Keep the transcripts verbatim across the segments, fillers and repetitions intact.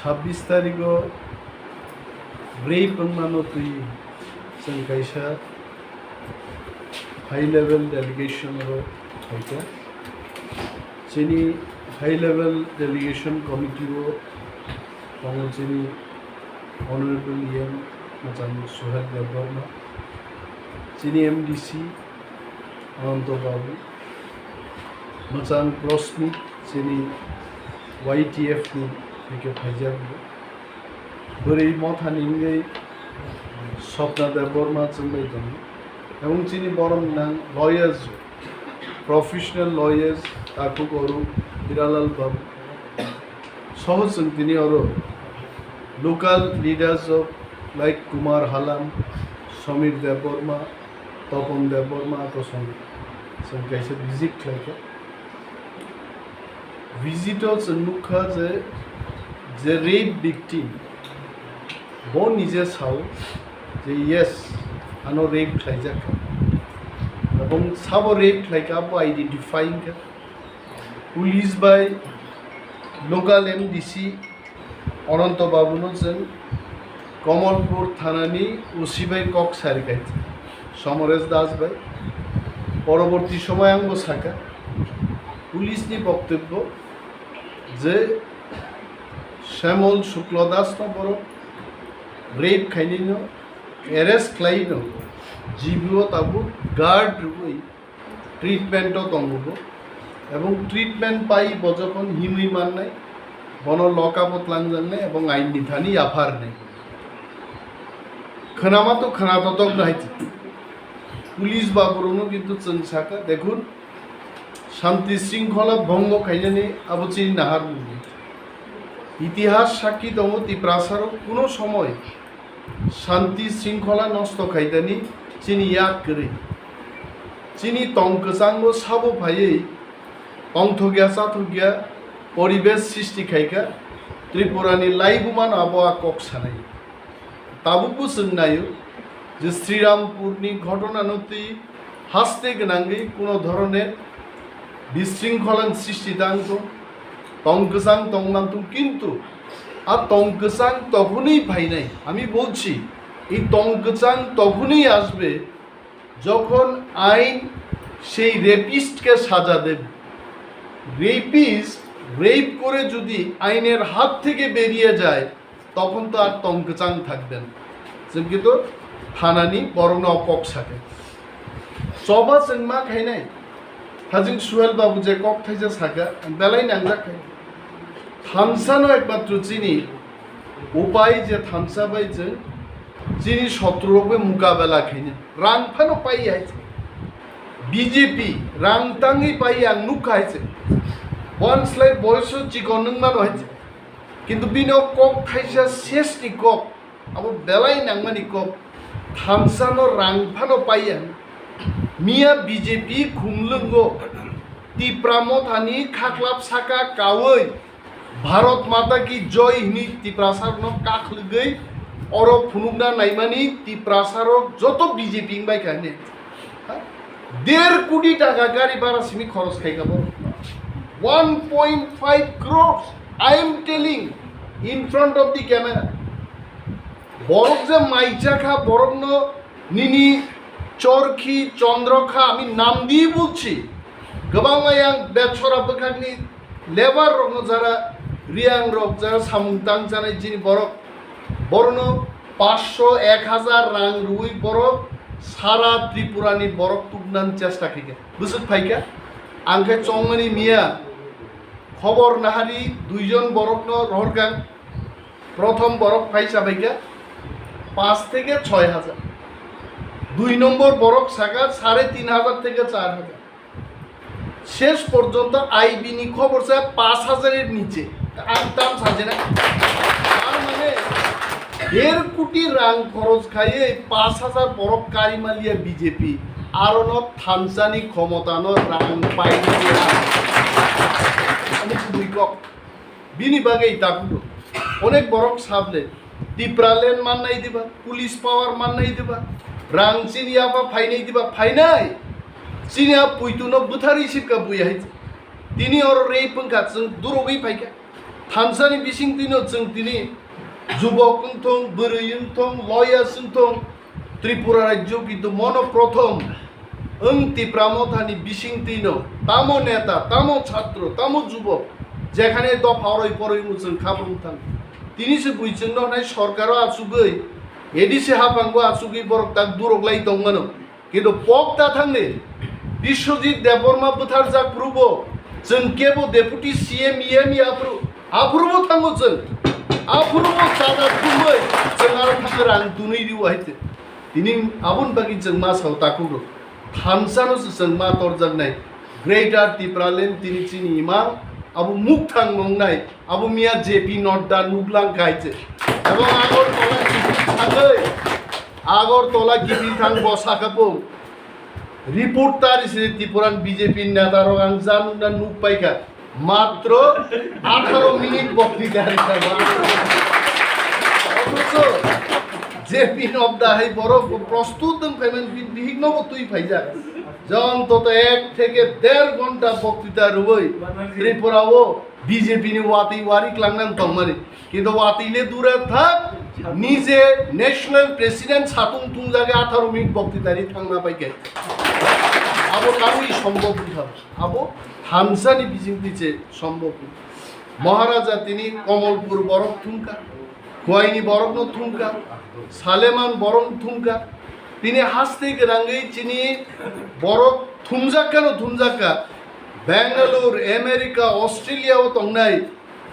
Sabbish tarigo rape wngmano twi chwng kaisa high level delegation ro phaikha. Chini high level delegation committee o tongo chini Honorable E M Mwchang Suhel Debbarma, chini M D C Ananto Babu, Mwchang Press Meet chini Y T F ni theke phaijak bo. Bwrwi mothani wngwi Swapna Debbarma chwngbai tongo. Ebong chini borok nang lawyers, professional lawyers, Takhuk Arup, Hiralal Babu. Soho chwng tini oro local leaders of like Kumar Halam, Samir Debbarma, Topon Debbarma, Kosong chwng kaisa visit khlaikha. Visit o chwng nukha je, je rape victim bo nije sao je yes, ano rape khlaijak kha. Ebong sabo rape khlaikha abo identify wngkha. Police bai local M D C Ananto Babuno chwng Kamalpur thanani O C bai kok sari khaikha, Somoresh Das bai. Poroborti somoy angbo sakha, police ni boktobbo je Shyamol Shukla Das no borok rape khainino arrest khlaino, G B o tabuk guard rwui treatment o tongo bo, ebong treatment pai bo jokhon himwi mannai, bono lock up o tlangjaknai ebong ain ni thani yapharnai. Khwnama to khwnatotok nai, police ba borokno kintu chwng sakha, dekhun, shanti shringkhola bhongo khainani abo chini naharmung. Itihas sakki tongo, Tiprasarok kuno somoy shanti shringkhola nosto khaitani chini yak kwrwi. Chini tong kwchango sabo phaiwi tongthokya chathokya poribesh srishti khaikha. Tripurani laibumano abo a kok sanai. Tabukbo chwng naio je Srirampurni ghotona no twi haste gwnangwi kuno dhoroner bisringkholan srishti tang thung, tong kwchang tong man thung, kintu a tong kwchang tokhonwi phainai. আমি বলছি, এই tong kwchang tokhonwi আসবে, যখন আইন সেই রেপিস্টকে সাজা দেবে। রেপিস্ট রেপ করে যদি আইনের হাত থেকে বেরিয়ে যায়, তখন তো আর tong kwchang থাকবে না। Chwng kintu thanani borokno kok sakha. Choba chwng ma khainai. Hajing Suhel Babu je kok thaisa sakha, ang belai nangjak khai. Thansa no ekmatro chini upai je thansa bai chwng chini sotru rok bai mukabela khainai. Rang phano pai hai. B J P rang tangwi pai ang nukha hai chwng. One slide boyso chikon nung mano hai chwng. Kintu bini o kok thaisa sesni kok, abo belai nangmani kok, thansa no rang phano paiya. Miya B J P khumlwngo Tipra mothani khaklap saka kawi Bharat Mata Ki Joy hini Tiprasarok no kakhwlwgwi oro phunukna naimani Tiprasarok joto B J P wngbai kha hini. Der koti taka gari bhara simi khoros khaikha borok. One point five crores, I am telling in front of the camera. Borok je maicha kha, borokno nini chorkhi chondro kha, ami nam di bulchi. Kwbangma yang bechora bwkhakni labour rokno jara riyang rok, jara samung tang chanai jini borok, borokno paanch sho, ek hajar rang rwi borok sara Tripura ni borok tubnani chesta khaikha. Bwswk phaikha, ang khe chongmani miya khobor nahari duijon borokno rohorkha. Prothom borok phai chabaikha paanch theke choi hajar. Dui nombor borok sakha sare tin hajar theke char hajar. Shesh porjonto I B ni khobor cha paanch hajar er niche. Ang tam sajena. Tar mane der koti rang khoros khaiwi paanch hajar borok kari maliya B J P. Arono thansani khomotano rang pailiya. Ani kubui kok. Bini bagwi takhuk. Onek borok sable. Tipraland mannai diba, police power mannai diba, rang chini yapha phainai diba, phainai. Chini a puituno bwtharwi sipka buya hai. Tini oro rape wngkha, chwng durogwi phaikha. Thansani bisingtwino chwng tini jubok wngthong, bwrwi wngthong, loyas wngthong, Tripura rajyo kintu mono prothom wng Tipra mothani bisingtwino tamo neta, tamo chhatro, tamo jubok, jekhane dopha oroi poroi wngmo chwng kha bumthang. Tini se bui chwngno hnai sorkaro achugwi A D C haphango achugwi borok tak durok lai tongmano. Kintu pok ta thangni Biswajit Debbarma bwtharjak phrubo chwng kebo Deputy C M, E M ya aphru, aphrubo thango chwng, aphrubo chada thumbai chwng aro thangwi rang tunwi riwo hai chwng. Tini aboni bagwi chwng ma sao takhuk rok. Thansa no se chwng ma torjaknai. Greater Tipraland tini chini imang abo mukthang nongnai. Abo miya J P Nadda nuklang khai chwng. Ebong Agartala kiphil thangwi, Agartala kiphil thang bo sakha pung. Report tari se Tipuran B J P neta rok ang janukna nuk paikha. Matro atharo minute bokti dari kha. Othocho J P Nadda hai borok prostut wng phaiman bi-, bihik nobo twi phaijak. Jon toto ek theke der ghonta boktita rwui Tripura o B J P ni watwi wari klangnang tongmani. Kintu watwi le dura thak, nije national president satung tungjagwi atharo minute boktita ri thangna paikha. Abo kaui sombhob wngkha. Abo thansani bisingtwi se sombhob. Maharaja tini Komolpur borok thumkha, Khwaini borokno thumkha, Saleman borok thumkha. Tini haste gwnangwi chini borok thumjakkano thumjakka. Bangalore, America, Australia o tongnai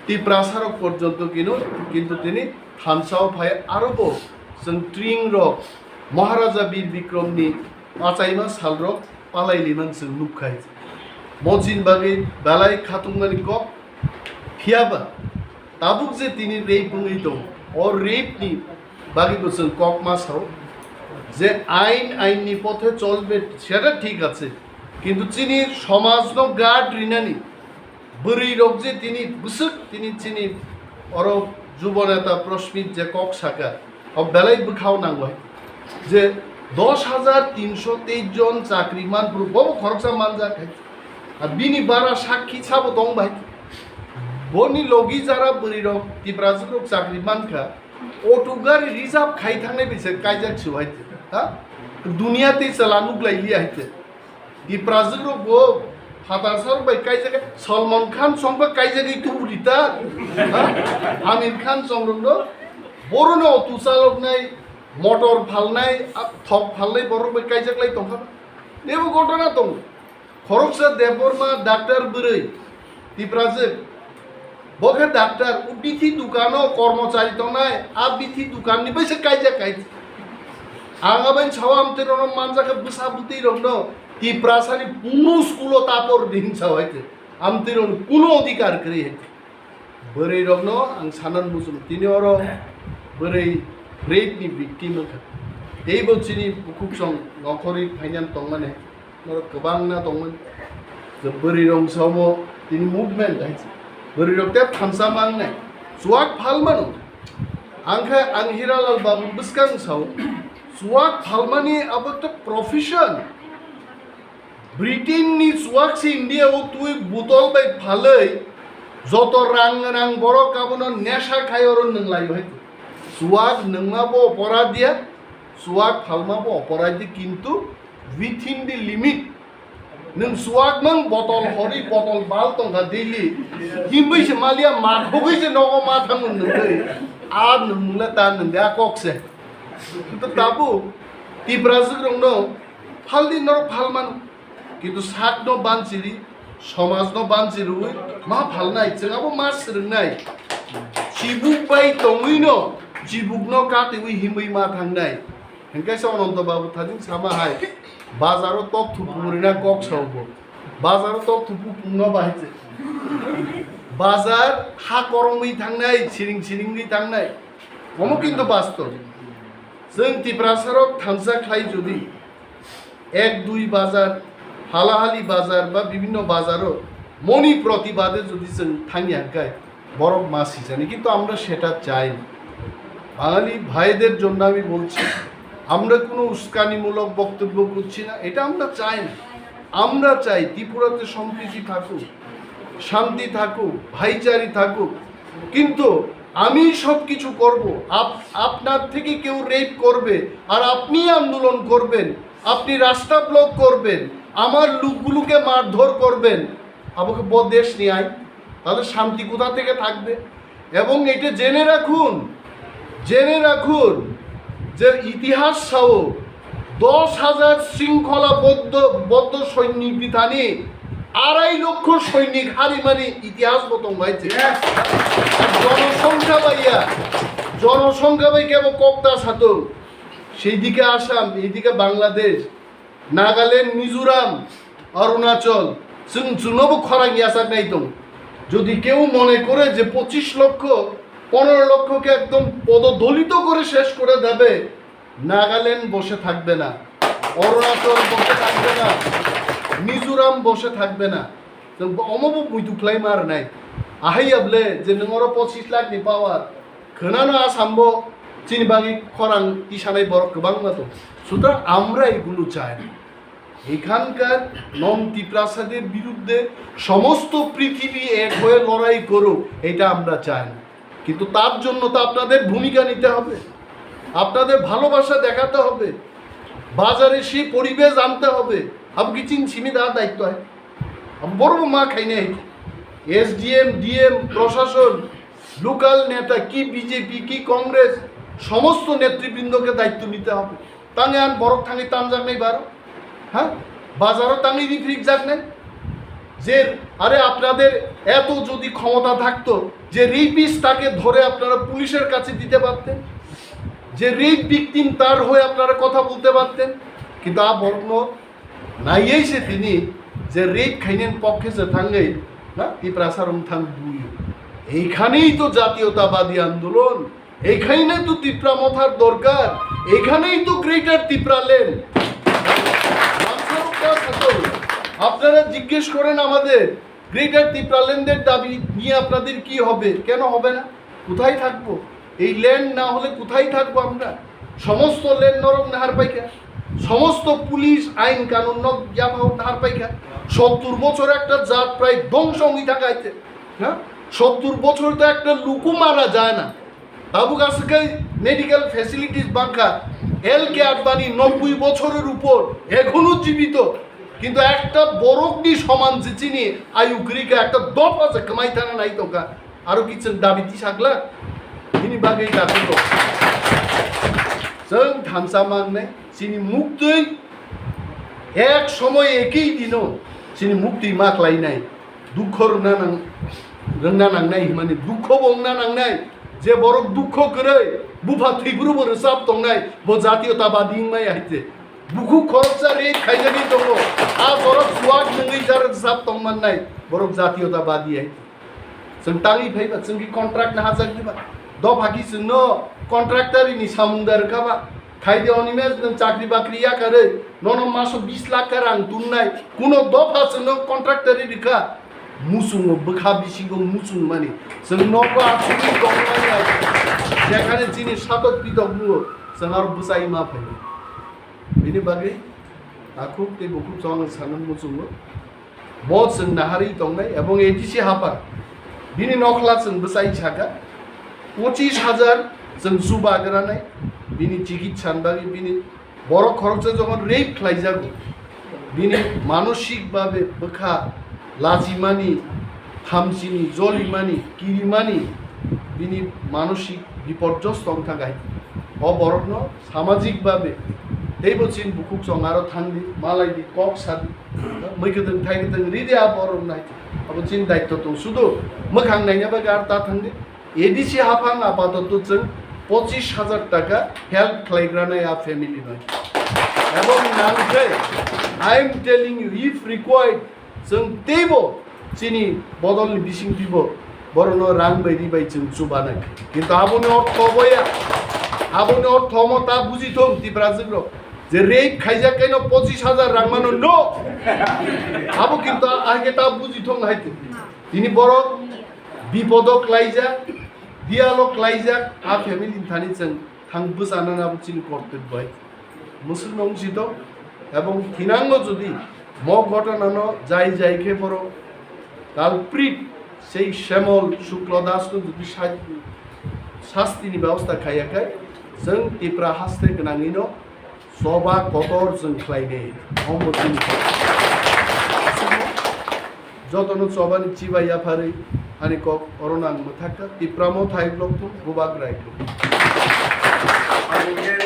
Tiprasarok porjonto kino, kintu tini thansao phai arobo chwng tring rok Maharaja Bir Bikramni achaima salrok palai liman chwng nukkhai. Mochin bagwi belai khatungmani kok. Phiyaba tabuk je tini rape wngwi tong, o rape ni bagwi bo chwng kok ma sao je ain, ain ni pothe cholbe, seta thik ache, kintu chini somaj no guard rinani bwrwi rok je tini bwswk tini chini oro jubo neta Prashmit je kok saka, o belai bwkhao nang bai je dos hajar tinsho teis jon chakri man phuru bobo khoroksa manjak hai. Ar bini bara sakki sabo tong bai. Boni logi jara bwrwi rok Tiprajwk rok chakri mankha, auto gari reserve khai thangnai bai se kaijak se hai. Ha? Duniya tei chwla nuk lai liya hai. Tiprajwk rok bo phatar sal bai kaijak, Salman Khan song ba kaijagwi tubu rita. Ha? Amir Khan song rok no. Boro no auto chalok nai, motor phalnai, a, thok phalnai borok bai kaijak lai tongkha. Nebo ghotona tongo. Khoroksa Debbarma doctor bwrwi Tiprajwk. Bo khe doctor, o bithi dukano kormochari tongnai, a bithi dukanni bai se kaijak kai. Ang abai sao amtwi rokno manjakha bwsa bwtwi rokno Tiprasani kuno school-o tapor di hinsa hai khe. Amtwi rokno kuno odhikar kwrwi hai khe. Bwrwi rokno ang sanan muchung tini oro bwrwi rape ni victim wngkha. Teibo chini bukhuk song nongkhorwi phainan tongmani. Norok kwbangna tongmani. Je bwrwi rok samo tini movement hai se. Bwrwi rok tei thansa mangnai. Chuak phalmano. Ang khe ang Hiralal babu bwskang sao. Chuak phalmani abo ekta profession. Britain ni chuak se India o twi botol bai phalwi joto rang rang borok abono nesha khai oro nwnglaio hai. Chuak nwngma bo oporadh ya, chuak phalma bo oporadh di, kintu within the limit. Nwng chuak mang botol hori botol bal tongkha daily. Himbai se malia ma khogwi se nogo ma thang nwng dei. A nwng le ta nwng de a kok se. Kintu tabu Tiprajwk rokno phaldi norok phalmano. Kintu sakno banchiri, somajno banchirwi ma phalnai, chwng abo ma swrwngnai. Chibuk bai tongwino chibukno katiwi himwi ma thangnai. Hinkhe se Ananto Babu thajin sama hai, bazaro tok thupu rina kok saobo. Bazaro tok thupu pungno bahai se. Bazar ha korongwi thangnai, siring siringwi thangnai. Omo kintu bastob. Chwng Tiprasarok thansa khlai jodi ek dui bazar, halahali bazar ba bibhinno bazaro moni protibade jodi chwng thangya hwnkhe borok ma sijani, kintu amra seta chai na. Bangali bhaider jonno ami bolchi, amra kono uskanimulok boktobbo korchi na, eta amra chai na. Amra chai Tripurate sompriti thakuk, shanti thakuk, bhaichari thakuk, কিন্তু আমি সব কিছু করব। আপ- আপনার থেকে কেউ রেপ করবে আর আপনি আন্দোলন করবেন, আপনি রাস্তা ব্লক করবেন, আমার লোকগুলোকে মারধর করবেন, আমাকে ব- দেশ নিয়ে আয়, তাহলে শান্তি কোথা থেকে থাকবে? এবং এটা জেনে রাখুন, জেনে রাখুন যে ইতিহাস সহ দশ হাজার শৃঙ্খলাবদ্ধ বদ্ধ সৈনিক বিধানে আড়াই লক্ষ সৈনিক হারিমানি ইতিহাস মতন হয়েছে। জনসংখ্যা বাইয়া, জনসংখ্যা বাই কেবল কক্তা সাতো, সেই দিকে আসাম, এইদিকে বাংলাদেশ, নাগাল্যান্ড, মিজোরাম, অরুণাচল, চুন চুনবো খরাং ইয়াসাক নাই তো। যদি কেউ মনে করে যে পঁচিশ লক্ষ, পনেরো লক্ষকে একদম পদদলিত করে শেষ করে দেবে, নাগাল্যান্ড বসে থাকবে না, অরুণাচল বসে থাকবে না, মিজোরাম বসে থাকবে না। তো অমবো মুইতু খ্লাই মার নাই। আহাই আবলে যে নঙরো পঁচিশ লাখ নি পাওয়ার, খোনানো আসামবো চিনি বাকি খরাং ইসানাই বরক গোবাং মাতো। সুতরাং আমরা এগুলো চাই না। এখানকার নন তিপ্রাসাদের বিরুদ্ধে সমস্ত পৃথিবী এক হয়ে লড়াই করুক, এটা আমরা চাই না। কিন্তু তার জন্য তো আপনাদের ভূমিকা নিতে হবে, আপনাদের ভালোবাসা দেখাতে হবে, বাজারে সেই পরিবেশ আনতে হবে। আবো কি চিন সিমি দা দায়িত্ব হয়? আবো বড় মা খাই নাই। এসডিএম, ডিএম, প্রশাসন, লোকাল নেতা, কি বিজেপি, কি কংগ্রেস, সমস্ত নেতৃবৃন্দকে দায়িত্ব নিতে হবে। তাঙে আন বরফ থাঙে টান যাক নাই বারো, হ্যাঁ, বাজারও তাঙে রিফ্রিক যাক নাই। যে আরে, আপনাদের এত যদি ক্ষমতা থাকতো যে রেপিস্ট তাকে ধরে আপনারা পুলিশের কাছে দিতে পারতেন, যে রেপ ভিকটিম তার হয়ে আপনারা কথা বলতে পারতেন। কিন্তু আ বরফ নাইয়েই সে তিনি যে রেপ খাইনের পক্ষে যে থাঙ্গই না, তিপ্রাসার থাং দুই। এইখানেই তো জাতীয়তাবাদী আন্দোলন, এইখানেই তো তিপ্রা মথার দরকার, এইখানেই তো গ্রেটার তিপ্রাল্যান্ড। আপনারা জিজ্ঞেস করেন আমাদের গ্রেটার তিপ্রাল্যান্ডের দাবি নিয়ে আপনাদের কি হবে, কেন হবে না, কোথায় থাকবো? এই ল্যান্ড না হলে কোথায় থাকবো আমরা? সমস্ত ল্যান্ড নরক নাহার পাইকা, সমস্ত পুলিশ আইন কানুন নক ইয়াফাও নাহার পাইকা। সত্তর বছর একটা জাত প্রায় ধ্বংস হয়ে থাকাইতে, হ্যাঁ, সত্তর বছর তো একটা লুকু মারা যায় না। তাবুক আজকে মেডিকেল ফ্যাসিলিটিস বাঙ্কা, এল কে আদবানি নব্বই বছরের উপর, এখনো জীবিত। কিন্তু একটা বরকনি সমান যে চিনি আয়ু করিকা একটা দফা যে কমাই থানা নাই তোকা। আরো কিছু দাবি তি সাকলা, ইনি বাগে ডাকতো। Chwng thansa mang nai, chini muktwi ek somoy ekei dino chini muktwi ma khlai nai, dukho rwna nang, rwna nang nai hwnmani, dukho bo wngna nang nai, je borok dukho kwrwi bupha thwiphuru bo rwchap tong nai, bo jatiyotabadi wngmaya hai se. Bukhuk khoroksa rate khaijagwi tongo, a borok swag nungwi jar rwchap tong man nai, borok jatiyotabadi hai. Chwng tangwi phaiba, chwng ki contract na hajak diba. Dopha ki chwngno contractor ni samung da rwkha ba. Khaidi oni mes nwng chakri bakri yakarwi, nono maso bis lakh ka rang tunnai. Kuno dopha chwngno contractor ri rwkha. Muchungo bwkha bisingo muchung mani. Chwng nogo achugwi tong mani. Jekhane chini satok pitok nugo, chwng aro bwchai ma phai. Bini bagwi takhuk tei bukhuk chwng sanang muchungo. Bo chwng naharwi tongnai, ebong A D C hapar bini nokhla chwng bwchai saka, pochis hajar chwng chuba granai, bini chikitsa ni bagwi, bini borok khoroksa jokhon rape khlaijago, bini manosik babe bwkha lachimani, thamchini, jolimani, kirimani, bini manosik bipodjosto wngkha gai. O borokno samajik babe teibo chini bukhuk chwng aro thangdi, malaidi, kok sadi, mui kwthwng thai kwthwng ridi a borok nai. Abo chini daitto tong, sudu mwkhang naina bagwi ar ta thangdi. A D C haphang apatoto chwng pochis hajar taka help khlaigra nai a family nai. Ebong nangkhe, I am telling you, if required, chwng teibo chini bodolni bisingtwibo borokno rang bai ri bai chwng chubanai. Kintu aboni ortho boya, aboni ortho omo ta buji thung Tiprajwk rok, je rape khaijak kaino pochis hajar rang mano no, abo kintu ahike ta buji thung hai tini borok bipodo klaijak, dialo klaijak, a family thani chwng thang bwchanani abo chini kortobyo bai. Mwswkno wngsi tong, ebong thinango jodi mo ghotona no jai jai khe borok culprit Sei Shemol Shukla Das no jodi sa-, sasti ni byabostha khaiya khai, chwng Tipra haste gwnangwi no choba kotor chwng khlai nai. Omo chini jotono choba ni chiba yapharwi ani kok oro nang mwthakha, Tipra mo thai blok tu bubak rai tu. Ani je